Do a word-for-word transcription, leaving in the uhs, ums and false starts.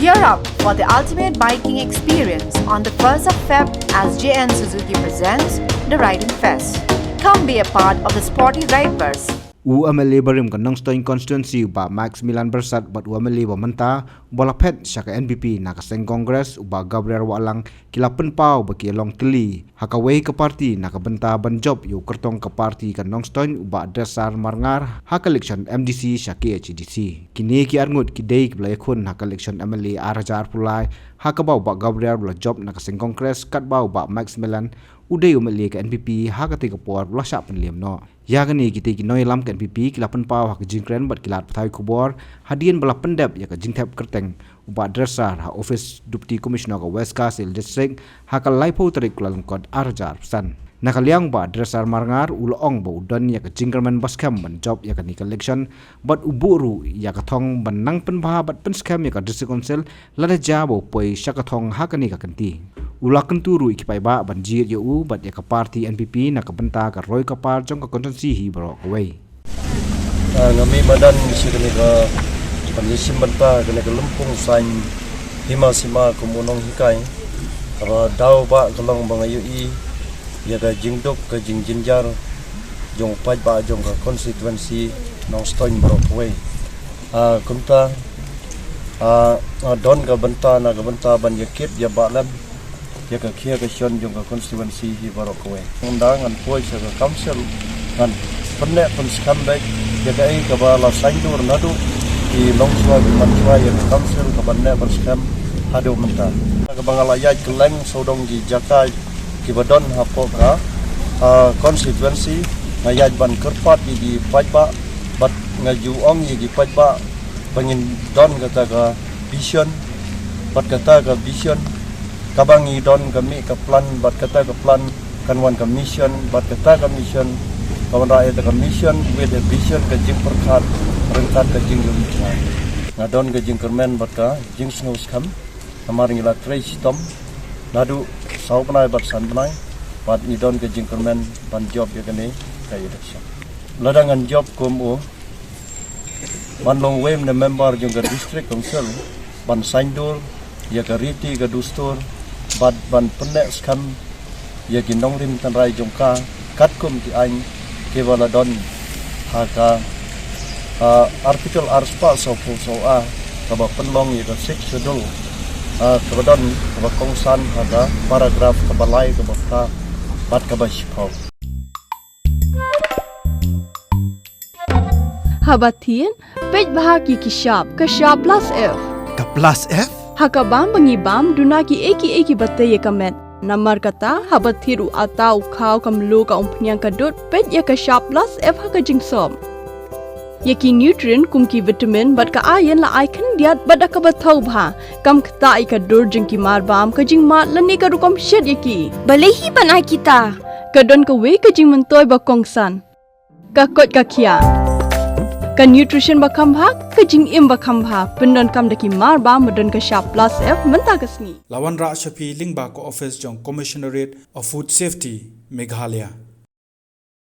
Gear up for the ultimate biking experience on the first of Feb as J N Suzuki presents the Riding Fest. Come be a part of the sporty ride burst. U M L A barim ka Nongstoiñ constituency u Bah Maximilan Bersat bad u M L A ba mynta ba la phet sha ka N P P na ka seng Congress u Bah Gabriel Wahlang ki la pynpaw ba ki long tylli ha kawei ka party na ka bynta ban jop ïa u kyrtong ka party ka Nongstoiñ u Bah Dresser Marngar ha ka election M D C sha K H A D C. Kine ki arngut ki dei ki ba la ïakhun ha ka election M L A ar hajar arphew lai ha kaba u Bah Gabriel u la jop na ka seng Congress katba u Bah Maximilan u dei u M L A ka N P P ha katei ka por u la shah pynliem noh. Ïa kane kitei ki nongïalam ka N P P ki la pynpaw ha ka jingkren bad ki lad pathai khubor hadien ba la pyndep ïa ka jingthep kyrteng u Bah Dresser ha office Deputy Commissioner ka West Khasi Hills District ha ka laiphew tarik Kyllalyngkot ar hajar arphew san. Na ka liang u Bah Dresser Marngar u la ong ba u don ïa ka jingkyrmen ba skhem ban jop ïa kane ka election bad u buh ruh ïa ka thong ban nang pynbha bad pynskhem ïa ka District Council lada jia ba u poi sha ka thong ha kane ka kynti. U la kyntu ruh ïa ki paidbah ban jied ïa u bad ïa ka party N P P na ka bynta ka roi ka par jong ka constituency hi baroh kawei. Ah, nga mih madan sha kane ka ban ïashim bynta kane ka lympung saiñ hima sima kum u nonghikai. Kaba daw ba ka long ba nga ïohi ïa ka jingduk ka jingjynjar jong u paidbah jong ka constituency Nongstoiñ baroh kawei. Ah, kumta, ah, ah, don ka bynta na ka bynta ban ïakit ïabah lem ïa ka khia ka shon jong ka constituency hi baroh kawei. Ngan da ngan poi sha ka council ngan pynneh pynskhem beit ïa kaei kaba la saiñdur naduh ki longshuwa ki manshuwa ïa ka council kaban neh pynskhem haduh mynta. Kaba nga la ïaid kylleng sawdong ki jaka kiba don hapoh ka, ah, constituency, nga ïaid ban kyrpad ïa ki paidbah bad nga ju ong ïa ki paidbah ba ngin don kata ka vision bad kata ka vision kaba ngi don ka mih ka plan bad kata ka plan kan wan ka mission bad kata ka mission ka wanrah ïa ka mission with a vision ka jingpyrkhat ryngkat ka jingïohi. Nga don ka jingkyrmen bad ka jingsngewskhem namar ngi la trei shitom naduh saw bnai bad san bnai bad ngi don ka jingkyrmen ban jop ïa kane ka election. Lada ngan jop kum u ban long wei na member jong ka district council ban saiñdur ïa ka riti ka dustur bad ban pynneh skhem ïa ki nongrim tynrai jong ka katkum ki aiñ kiba la don ha ka, ah, article arspah sawphew saw A kaba pynlong ïa ka sixth schedule, ah, kaba don kaba kongsan ha ka paragraph kaba lai kaba kta bad kaba shiphew. Haba thied, peit bha ki ki shap, ka shap plus F. Ka plus F? Ha ka bam ba ngi bam, duna ki ei ki ei kiba tei ïa ka met. Namar kata, haba thied u atta u khaw ka mluh ka umphniang ka dud, peit ïa ka shap plus F ha ka jingsop. Ïa ki nutrient kum ki vitamin bad ka iron la ai khyndiat bad da kaba thaw bha. Kam ktah ïa ka dur jong ki mar bam ka jingmad lane ka rukom shet ïa ki. Balei hi ban ai kita? Ka don kawei ka jingmyntoi ba kongsan. Ka koit ka khiah. Ka nutrition ba kham bha, ka jingim ba kham bha. Pyndonkam da ki mar bam ba don ka shap plus F mynta ka sngi. La wanrah sha phi lyngba ka office jong Commissionerate of Food Safety, Meghalaya.